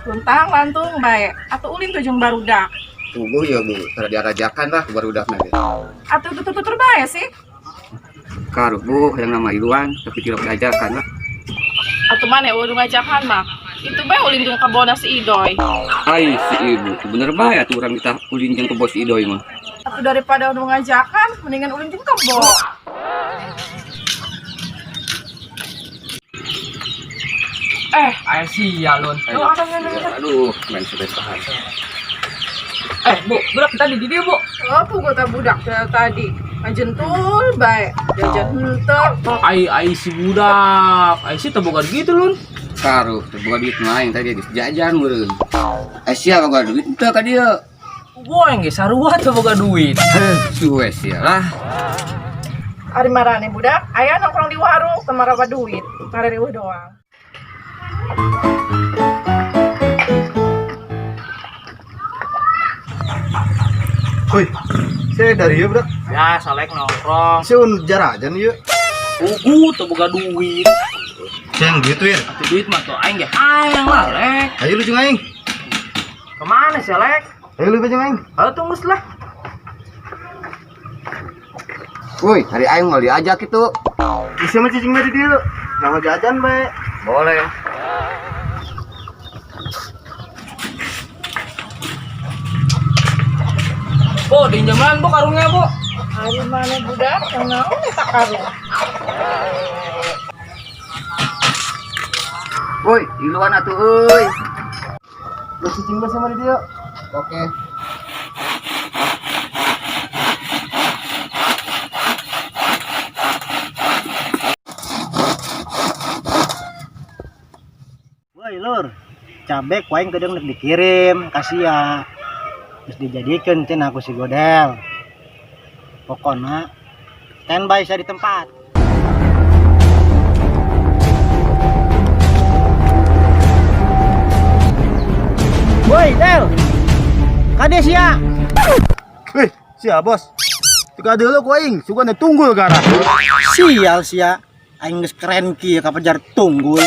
Luntang lantung bae. Atuh ulin tuh jeung barudak. Puguh ya Bu, tara diarajakan lah barudak na ge. Atuh tutur-tutur bae sih. Karuh Bu, yang nama iluan tapi tidak diajarkan lah. Atuh mana udah ngajakan mah. Itu bae ulin jeung kebona si Idoy. Ai si ibu, bener bae atuh urang kita ulin jeung kebo si Idoy mah. Atuh daripada udah ngajakan, mendingan ulin jeung kebo. Eh, Ayo sia lun. lu akan ngene. Aduh, main sudah tahan. Eh, Bu, budak tadi di dia, Bu. Oh, puguh teh budak teh tadi. Ngajentul bae, jajan henteu. Ai ai si budak. Ai si teu boga gitu lun. Karuh, teu boga duit mah aing tadi geus jajan meureun. Eh sia boga duit teu ka dieu. Puguh aing ge sarua teu boga duit. Heh, suwe sia lah. Ari marane budak, aya nongkrong di warung teu marawa duit, ngaririweuh doang. Woi, saya dari ieu budak. Ya, salek nongkrong. Saya un jarajan ieu. Puguh teu boga duit. Saya yang duit wir. Atuh duit mah tuh aing ge hayang lah, Lek. Ayo lu jeung aing. Kemana sih, Lek? Ayo lu jeung aing. Ayo tunggu lah. Woi, hari aing mau diajak itu. Isi mah cicing mah di dieu. Nama jajan bae. Boleh. Bu, diinjeman Bu karungnya, Bu. Ari mana budak yang naon eta karung? Woi, iluan atuh euy. Lu cicing bae sama di dieu. Oke. Woi lur, cabe ku aing kadang nek dikirim ka sia. Terus dijadikeun cenah ku si Godel. Pokona standby saya di tempat. Woi, Del. Kade sia? Wih, sia bos. Teu deuleu ku aing, sugan teh tunggul gara. Sial sia. Aing geus keren kieu kapejar tunggul.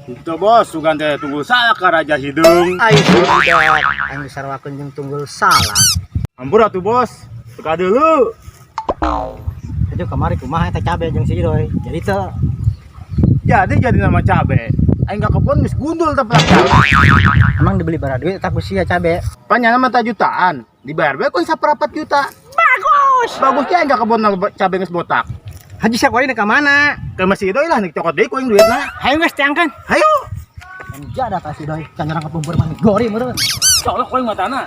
Itu bos, sugan teh tunggul salah ka raja hidung. Aing si budak, aing geus sarwakeun jeung tunggul salah. Ampura atuh bos. Teu deuleu. Itu kamari kumaha eta cabe jeung si Idoy. Jadi teu Jadi nama cabe. Aing ka kebon geus gundul teh pelak cabe. emang dibeli bara duit eta ku sia cabe. Panyana mah tah jutaan, dibayar bae ku 1,4 juta. Bagus. Bagusnya aing ka kebon cabe geus botak. Haji sia kuari ka mana? Ke masih Idoy lah nek cokot deui ku aing duitna. Hayu geus tiangkeun. Hayu. Jadah ka si Idoy, can nyerang ka pumpur mah gori meureun. Colok ku aing matana.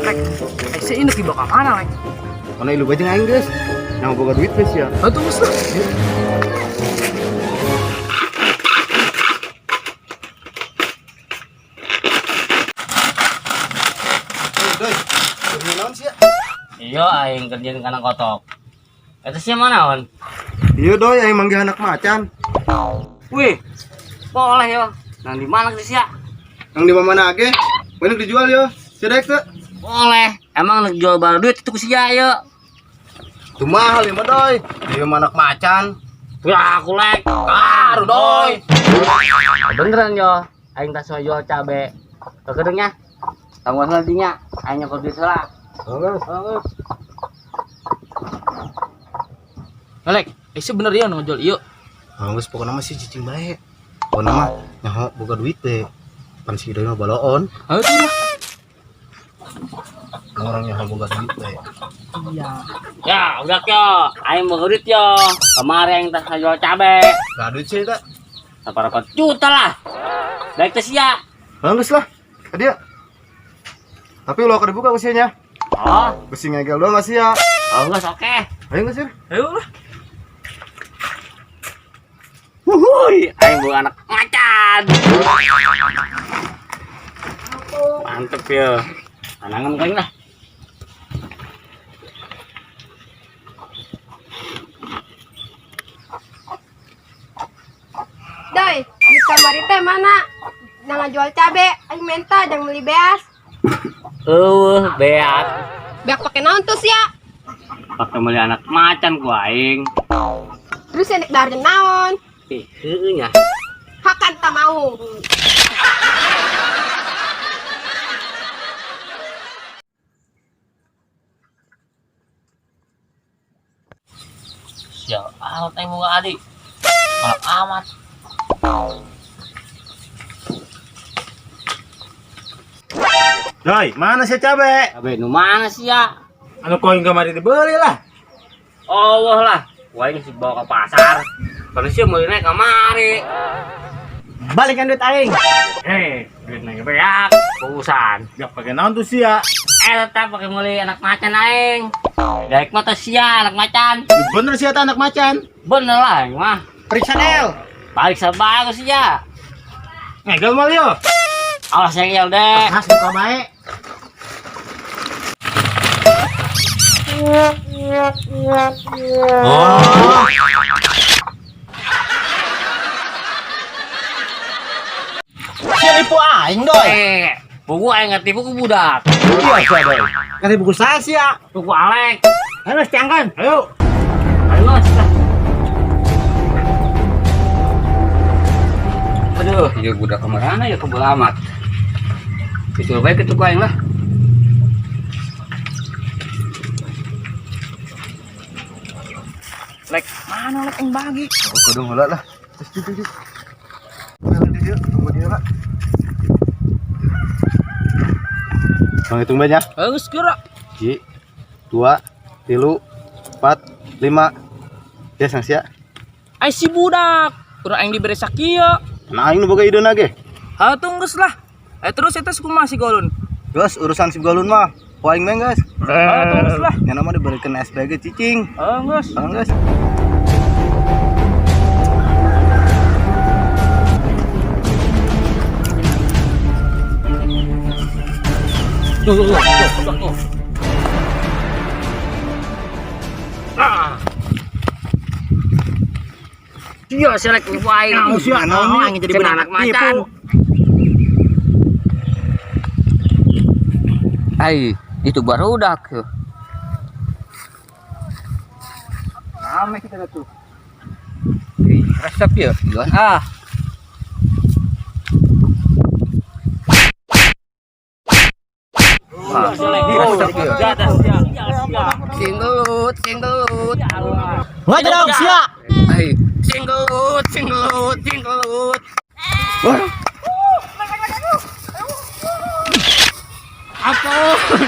Lek, ai si ini dibawa ka mana, Lek? Mana ilu bae jeung aing geus. Nyawa boga duit geus ya. Ayo tunggu lah. Doi, keur naon sia? Iya, aing kerjain kana kotok. Eta sia mana, On? Iya doi, aing manggih anak macan. Wih, boleh yo. Nang di mana sih sia? Yang di mana ge? Banyak dijual yo. Sia daek teu? Boleh. Emang nek jual baru duit itu ku sia yo. Tuh mahal ya mah doi. Ieu mah anak macan. Wah, aku lek. Karu doi. Beneran yo. Aing tas jual cabe. Kekedengnya. Tangguhan heula dinya. Aing nyokot duit heula. Bagus. Lek, ai si bener ya nu ngajual ieu. Ah, geus pokona mah si cicing bae. Pokona mah nyaho boga duit teh. Pan si Idoy mah baloon. Ayo tuh lah. Orang nyaho boga duit teh. Ya, udah yo. Aing mau duit yo. Kemarin aing tas jual cabe. Gak duit sih eta. 1,4 juta lah. Baik teh sia. Ah, geus lah. Ka dieu. Tapi ulah keur dibuka usianya. Oh, Besi ngegel doang masih ya. oh geus oke. Ayo geus ya. Ayo lah. Wuhui, aing bawa anak macan. Mantep ya. Tanangan kain lah. Doi, di kamari teh mana? Nang jual cabe, aing menta jang beli beas. Eueuh, beak. Beak pakai naon tuh sia? Pakai meuli anak macan ku aing. Terus sia nek dahar jeung naon? Ih, heueuh nya. Hakan tak mau. Sial amat aing boga adik. Malak amat. Doi, mana sih cabe? Cabe nu mana sih ya? Anu koin kemarin dibeli lah. Allah lah, gua ini sih bawa ke pasar. Kalau sih mau naik kamari. Balikan duit aing. Duit naik beak, urusan. Ya pakai naon tuh sia? Tetap pakai mulai anak macan aing. Daik mah teh sia anak macan. Bener sia teh anak macan. Bener lah aing mah. Periksa Del. Balik sebagus sia. Ngegel mal yo. Awas yang deh. Khas buka bae. Oh. Sia nipu aing doi. Buku aing ngetipu ku budak. Iya sia doi. Kata buku saya sia. Buku Alek. Ayo geus tiangkeun. Ayo. Ayo los. Aduh, ya budak kemana ya kebul amat. Disuruh baik itu aing lah. Lek, mana lek yang bagi? Oh, kudu heula lah. Terus cucu. Tunggu dia lah. Bang hitung banyak. Geus geura. 1, 2, 3, 4, 5. Ya sang sia. Ai si budak, kurang aing dibere sakieu. Nah aing nu boga ideuna ge. Ha tunggus lah. Terus eta kumaha si Golun? Geus urusan si Golun mah. Ku aing mah geus. Ha tunggus lah. Nya mah diberikan SPG cicing. Oh, geus. Bang geus. Tuh, tuh, tuh, tuh, tuh. Ah. Iya, selek nipu aing. Naon sia? Naon aing jadi Cenah budak anak macan. Ai, itu barudak. Rame kita tuh. Ih, resep ya. Jualan ah. Wah, resep ya. Singgelut, singgelut. Wah, dong sia. Ai, singgelut, singgelut, singgelut. Wah. Ampun.